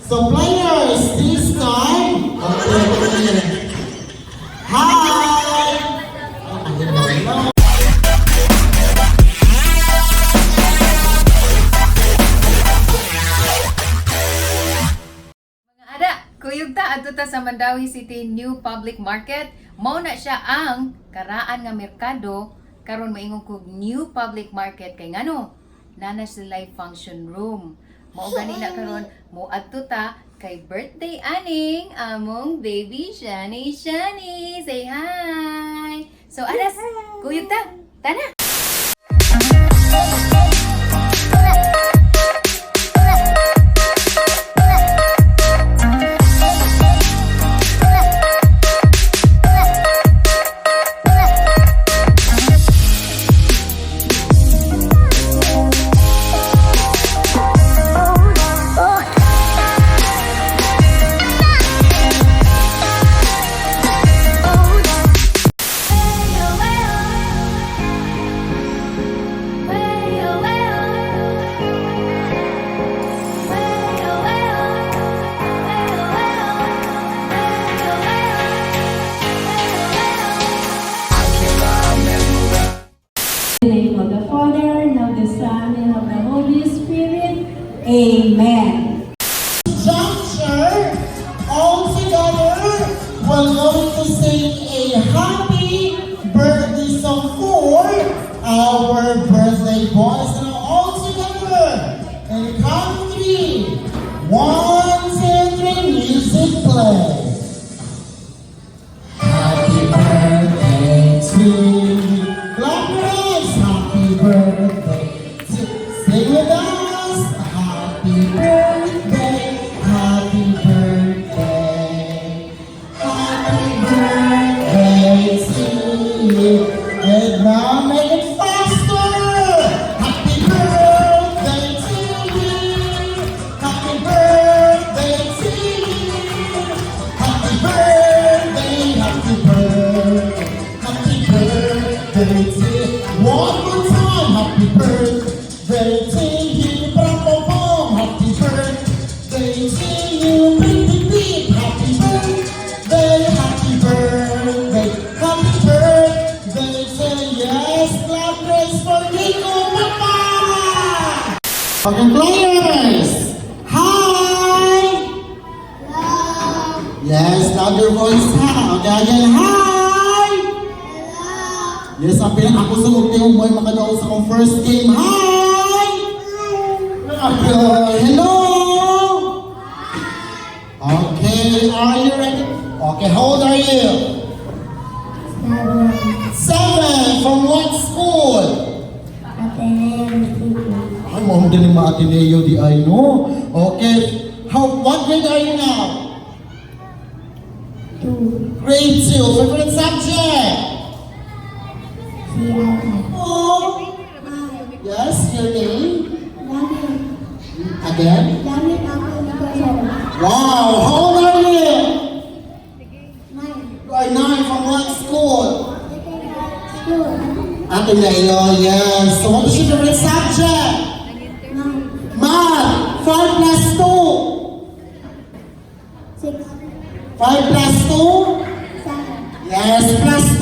So players, this time, okay, hi! Hello. Mga ada, kuyog ta adto ta sa Mandaue City New Public Market. Mao na siya ang karaan nga merkado karon maingon kog New Public Market kay ngano nana sila function room. Mao gani na karon mo adto ta kay birthday aning among baby Shani Shani. Say hi. So adas, kuyog ta. Tana. In the name of the Father, and of the Son, and of the Holy Spirit. Amen. Juncture, all together, we're going to sing a happy birthday song for our birthday boys. And all together, and count three. One, two, three, music play. Happy birthday to you. Clap your hands. Happy birthday to. Sing with us. Happy birthday. Happy birthday. Happy birthday to you. And now make it faster. Happy birthday to you. Happy birthday to you. Happy birthday, happy birthday, happy birthday to you. One more time, happy birthday to you. Pam, pam, pam. Happy birthday to you. Beep, beep, beep. Happy birthday, happy birthday, happy birthday to you. Yes, clap praise for Nico Papa. Okay, players. Hi. Yes, loud your voice ha. Okay, again, hi! Yes, ang pinaka ako sa ultimo boy makadaog sa akong first game. Hi! Okay, hello! Okay, are you ready? Okay, how old are you? 7. From what school? Ay, mo din yung mga Ateneo di ay no. Okay, what grade are you now? Grade 2. Favorite subject? Oh. Yes, your name? Again? Wow, how old are you? You are 9. From what school? Ateneo, yes. So what is your favorite subject? Math. 5 plus 2. 6. 5 plus 2? 7. Yes, plus 2.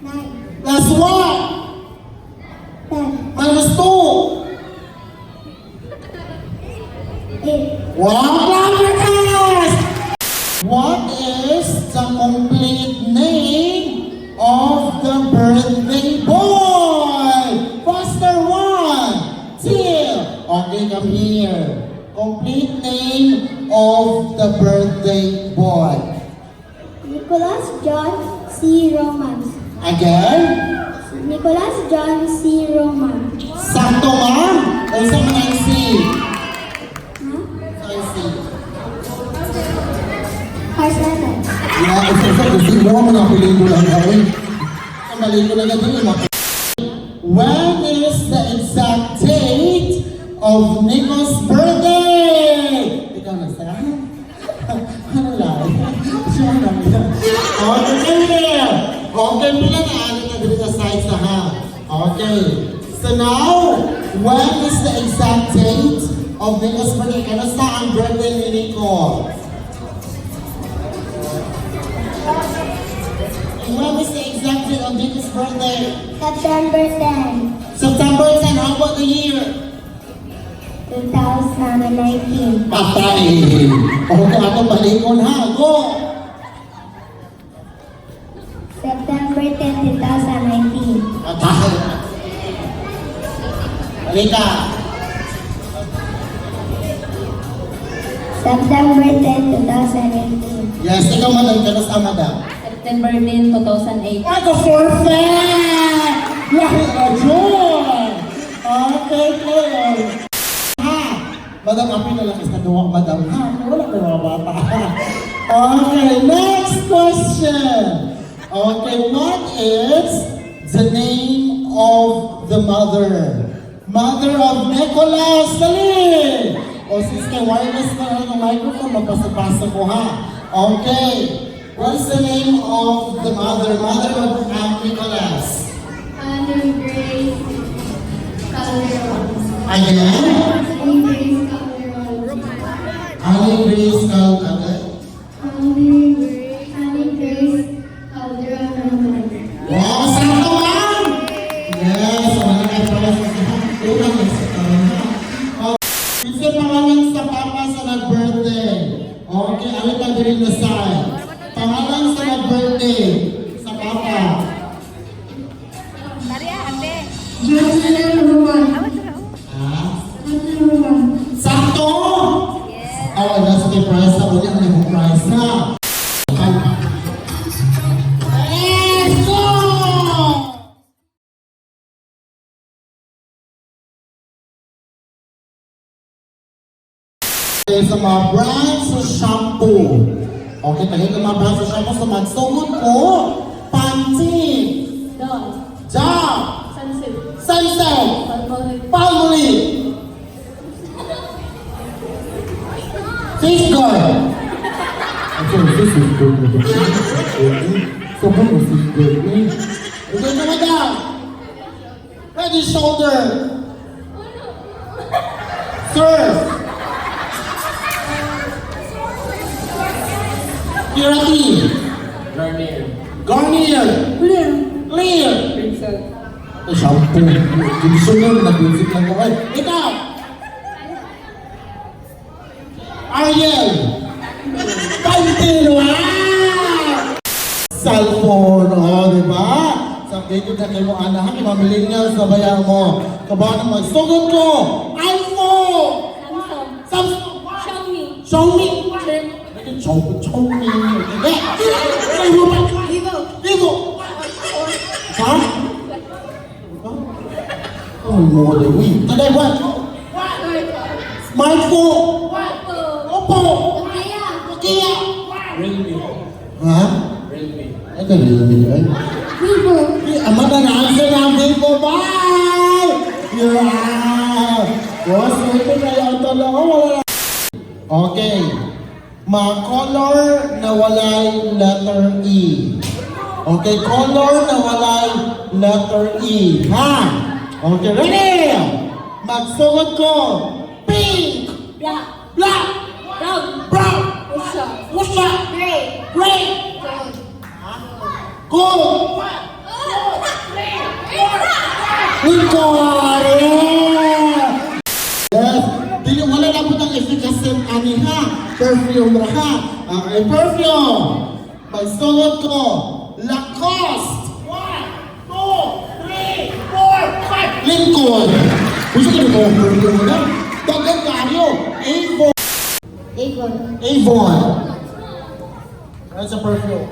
9. Plus 1. 10. Minus 2. 8. Wow, clap your hands! What is the complete name of the birthday boy? Faster, one, two. Okay, come here. Complete name of the birthday boy. Nicholas John C. Romans. Again? Nicholas John C. Roman. Sakto, ma'am? O sa mga C? Huh? Sa C. Harsana. Yeah, isa sa kasi mo mga pelikula lang gawin. Ang pelikula na dito, mga. When is the exact date of Nico's birthday? Ikaw na sa? Ano lang? Siya lang. Okay, there. Okay, pila na ano na dito sa side sa ha. Okay. So now, when is the exact date of Nico's birthday? Kanusta ang birthday ni Nico? When is the exact date of Nico's birthday? September 10, September 10, how about the year? 2019. Patay! Okay, ato balikon ha. Go! September 10, 2019. Patay! Halika! September 10, 2018. Yes, ikaw, madam. Kanusta, madam? September 10, 2008. Ay, go forfeit! Lahi Jun! Okay, clear. Ha? Madam, api na lang isa duwa, madam. Ha? Wala ko mga bata. Okay, next question. Okay, what is the name of the mother? Mother of Nicholas. Dali! O sis, kay wireless na lang ang microphone, magpasa-pasa ko ha. Okay. What is the name of the mother? Mother of Nicholas. Annie Grace Calderon. Again? Annie Grace Calderon. Annie Grace Calderon. Annie Grace Calderon Roman. Wow, sakto, ma'am! Yes, wala ka pala sa unang sa Oh, isa pangalan sa papa sa nag-birthday. Okay, alin na din na side. Pangalan sa nag-birthday sa papa. Jocelyn Roman. Ha? Jocelyn Roman. Sakto! Yes. Oh, nasa kay prize na. Uli ang limong prize na. Let's go! Okay, sa mga brands sa shampoo. Okay, tayo ng mga brands sa shampoo. Sa magsugod ko, Pantene, Dawn. Dove, Sunsilk. Sunsilk, Palmolive. Palmolive, Safeguard. Okay, this is good. Sobrang safeguard. Okay, madam. Ready, shoulder. Sir. Keratin. Garnier. Garnier. Clear. Clear. Princess. Ay, shampoo. Conditioner, nag-visit lang ko. Ay, ikaw! Ariel! Pantene! Wow! Cellphone, oh, di ba? Sabi ko na kayo mo, anak, mga millennials na bayan mo. Kabahan ng magsugod ko! iPhone! Samsung. Samsung! Xiaomi. Xiaomi! Xiaomi! Xiaomi! Hindi! Vivo. Vivo! Ha? Oh, mo de wi. Today what? Smartphone. Oppo. Oppo. Nokia. Nokia. Realme. Ha? Realme. Ito Realme ay. Vivo. Ama na na-answer na ang Vivo. Bye! Yeah! Boss, ito na yung talaga. Wala na. Okay. Mga color na walay letter E. Okay, color na walay letter E. Ha? Okay, ready? Magsugod ko. Pink! Black. Black! Brown. Brown! Usha. Usha! Gray. Gray! Gold. Gold! Lincoln! Yeah! Yes! Dili, wala na po ng efficacent ani ha. Perfume ra ha. Okay, perfume! Magsugod ko. Lacoste! 1, 2, 3, 4, 5! Lincoln! Gusto ko nito ang perfume na? Dagan kayo! Avon! Avon. Avon! Ano sa perfume?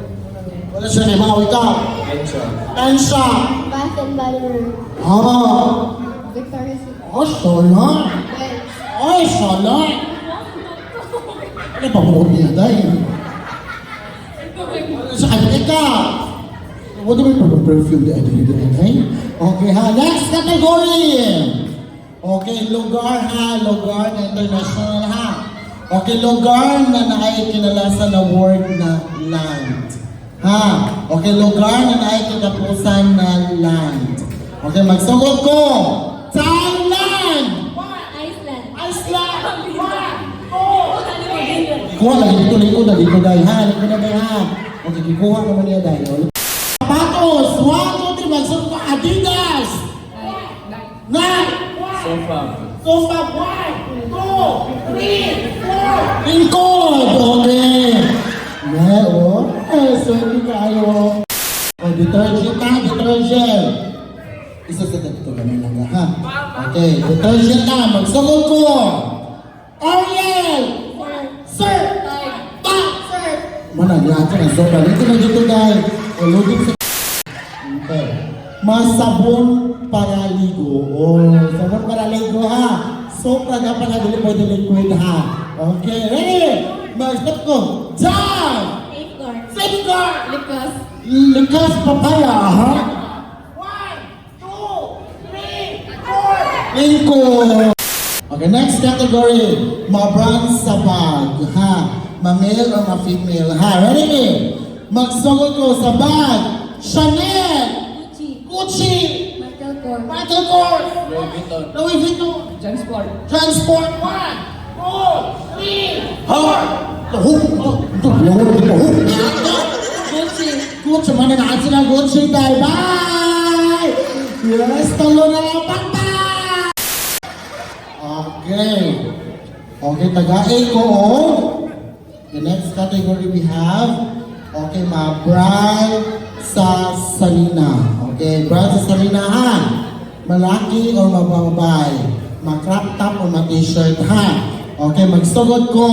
Wala siya kay mga ikaw. Pensha. Pensha! Bath and Body Works. Ah! Victoria's Secret. Oh, sala! Benz. Ay, sala! Ano pa mo niya dahil? Ano sa kanya ka? What do we put perfume di ay eh? Okay ha, next category! Okay, lugar ha, lugar na international ha. Okay, lugar na naay kinalasan na word na land. Ha? Okay, lugar na naay kinapusan na land. Okay, magsugod ko! Thailand! Iceland. Iceland! Kuha lagi dito, lingkod na dito, day, ha? Lingkod na, day, ha? Okay, kikuha naman niya, day. Oh. Sapatos! One, two, three, magsunod ko. Adidas! Nike! Sofa. Sofa, one, two, three, four. Lingkod! Okay. Yeah, oh. Eh, swerte kayo. Oh, detergent na, detergent. Isa sa dito kami lang, ha? Okay, detergent na. Magsugod ko. Ariel! Sir! Pa! Sir! Mana, lahat na sobra. Dito na dito, dahil. O, lugin sa. Okay. Masabon para ligo. Oh, sabon para ligo ha. Sobra na pala dili pwede liquid ha. Okay, ready? Mag-stop ko. Down! Safeguard. Safeguard! Likas. Likas papaya ha. One, two, three, four. Lingko. Okay, next category. Ma-brand sa bag, ha? Ma-male or ma-female, ha? Ready? Magsugod ko sa bag. Chanel! Gucci. Gucci! Michael Kors. Michael Kors! Louis Vuitton. Louis Vuitton! Transport. Transport! One, two, three, four! Hook! Hook! Gucci. Gucci, mana na sila Gucci tayo. Bye! Yes, talo na lang. Bye! Okay. Okay, taga-A ko, oh. The next category we have, okay, ma bride sa Salina. Okay, bride sa Salina, ha? Malaki o mababay? Ma-crop top o ma-t-shirt, ha? Okay, magsugod ko.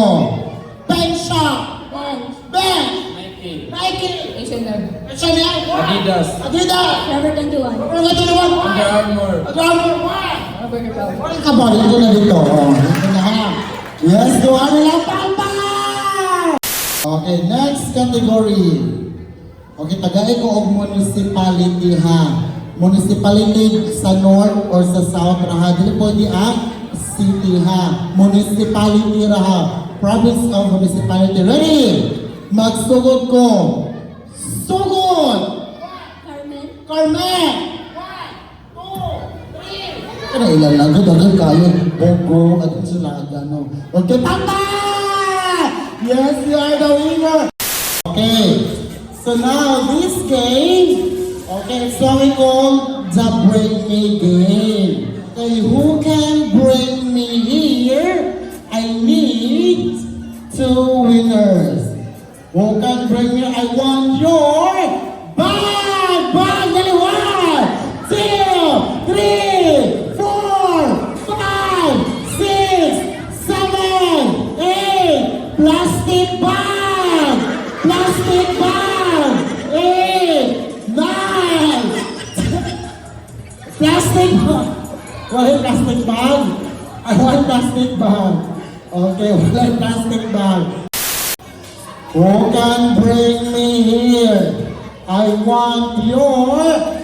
Pen shop! Bench. Bench! Nike. Nike! H&M. Chanel! Adidas. Adidas! Forever 21. Forever 21! Under Armour. Under Armour! One! Burger Power. Wala ka ba? Dito na dito. Oh, dito na ha. Yes, gawa na lang. Pampa! Okay, next category. Okay, tagay ko og municipality ha. Municipality sa north or sa south ra ha. Dili pwede ang city ha. Municipality ra ha. Province of municipality. Ready? Magsugod ko. Sugod! Carmen. Carmen! Ano ilan lang ko, daghan kayo. Bogo, at sila, ano. Okay, Papa! Yes, you are the winner! Okay, so now this game, okay, it's what we call the Bring Me game. Okay, who can bring me here? I need two winners. Who can bring me? I want your bag! Bag! Dali! One, two, three, four, five, six, seven, eight. Plastic bag! Plastic bag! Eight, nine. Plastic bag! Wala yung plastic bag. I want plastic bag. Okay, wala yung plastic bag. Who can bring me here? I want your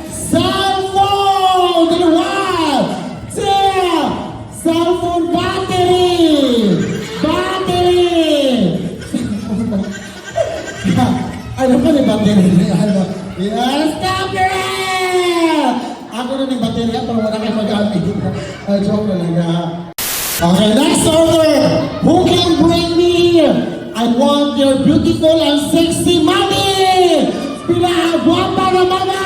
cell phone! Dali, one, two, cell phone battery! Battery! Ano pa ni battery? Ano? Yes, stop it! Ako na ni baterya pero wala kayo magamit. Joke na lang ah. Okay, next order. Who can bring me here? I want your beautiful and sexy mommy! Pinakagwapa na mama!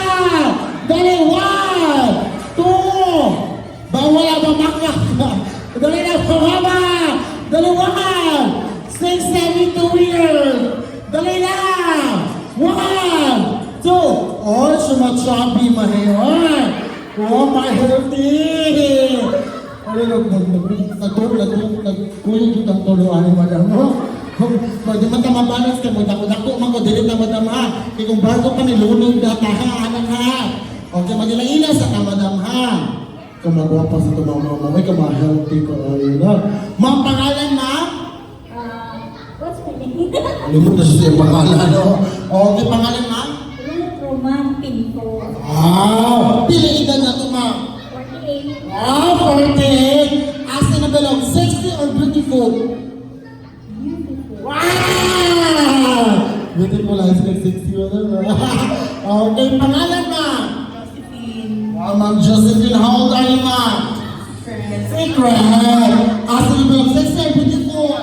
Dali, one, two, bawal ang mamakak. Dali na, mama! Dali, one, six, seven, 2 years. Dali na! One, two, oh, sumachabi mahiyon. Oh, my healthy. Ano, nag, nag, nag, nag, nag, nag, kuyog yung ang tuloan ni madam, no? Pwede man ta mabalance kay mo dako man ko dili ta madam ha. Kay kung bago pa ni lunod na ta ha, anak ha. Okay, magila-ila sa ta madam ha. Kamagwapa sa tumama mo, may kama-healthy ko ay na. Ma'am, pangalan ma'am? What's my name? Limot na siya sa iyang pangalan, no? Okay, pangalan ma'am? Ruth Roman Pinto. Wow! Pila edad na to, ma'am? 48. Wow, 48! Asa na bilog, sexy or beautiful? Beautiful. Wow! Beautiful eyes like sexy, whatever. Okay, pangalan ma'am? Josephine. Wow, Ma'am Josephine, how old are you, ma'am? Secret. Secret! Asa na bilog, sexy or beautiful?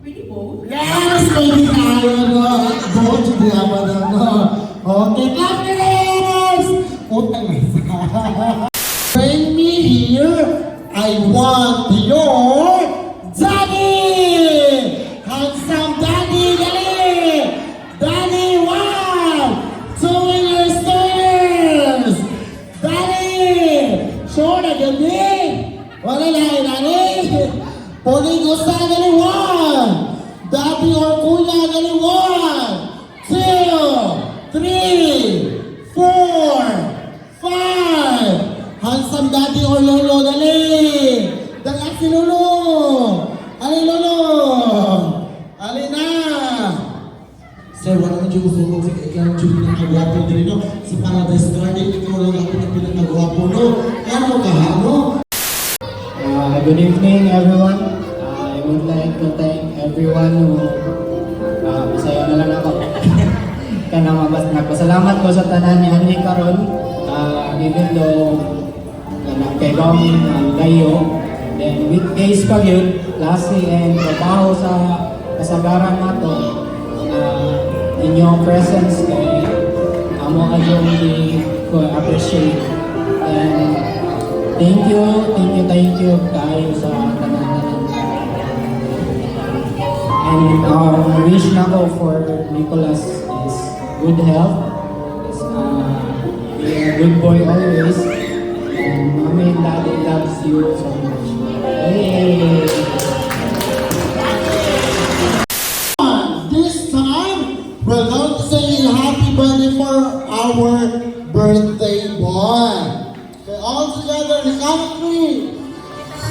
Pretty bold. Yeah! Pwede tayo, no? Buot siya diya pa na, no? Okay, clap your hands! Utang na isa. Bring me here. I want your daddy! Handsome daddy, dali! Daddy, one! 2 years, 2 years! Daddy! Sure na gabi! Wala na, daddy! Pwede gusto, dali, one! Daddy or kuya, dali, one! Two! Three! Four! Five! Handsome daddy or lolo, dali! Dali si lolo! Ali lolo! Ali na! Sir, wala na dyan gusto ko. Ikaw ang dyan pinakagwapo din, no? Sa Paradise Garden, ikaw lang ako na pinakagwapo, no? Ano ka, no? Good evening, everyone. I would like to thank everyone who Bisaya na lang ako. Kanang nagpasalamat ko sa tanan ni anhi karon. Even though kanang kay kami ang dayo, then weekdays pa gyud, klase and trabaho sa kasagaran nato. Inyong presence kay amo kayong i appreciate. And thank you, thank you, thank you kayo sa tanan-tanan. And wish nako for Nicholas is good health, is be a good boy always, and Mommy and Daddy loves you so much. Hey! This time, we're going to say happy birthday for our birthday boy. Okay, all together, the count of three.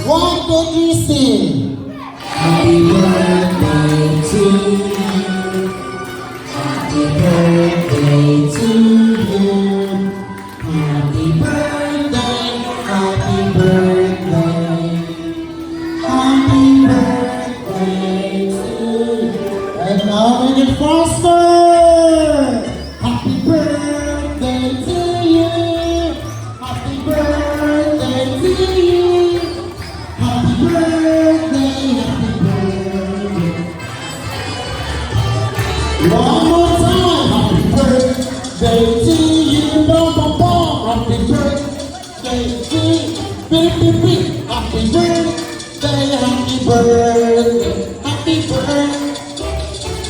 One, two, three, sing. Happy birthday to you. Happy birthday to you. Happy birthday, happy birthday. Happy birthday to you. And now make it faster. Happy birthday to you. Happy birthday to you. Happy birthday, happy birthday. One more time. Happy birthday to you. Boom, boom, boom. Happy birthday to you. Beep, beep, beep. Happy birthday, happy birthday, happy birthday.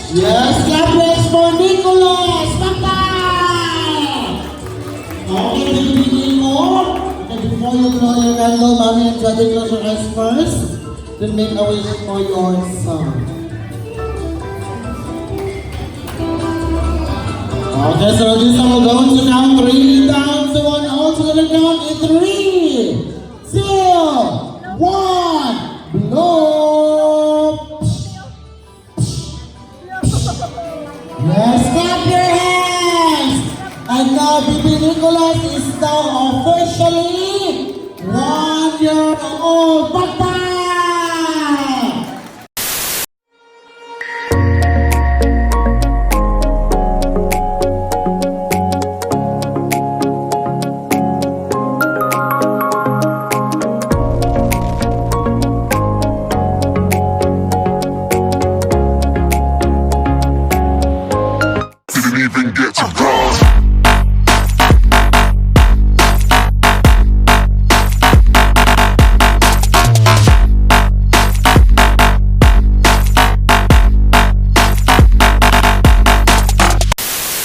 Yes, clap hands for Nicholas. Papa! Okay, baby mo. Okay, before you blow your candle, Mommy and Daddy, close your eyes first. Then make a wish for your son. Okay, so this time we're going to count three down to one. All together count in three, two, one. Blow. Yes, clap your hands. And now baby Nicholas is now officially 1 year old.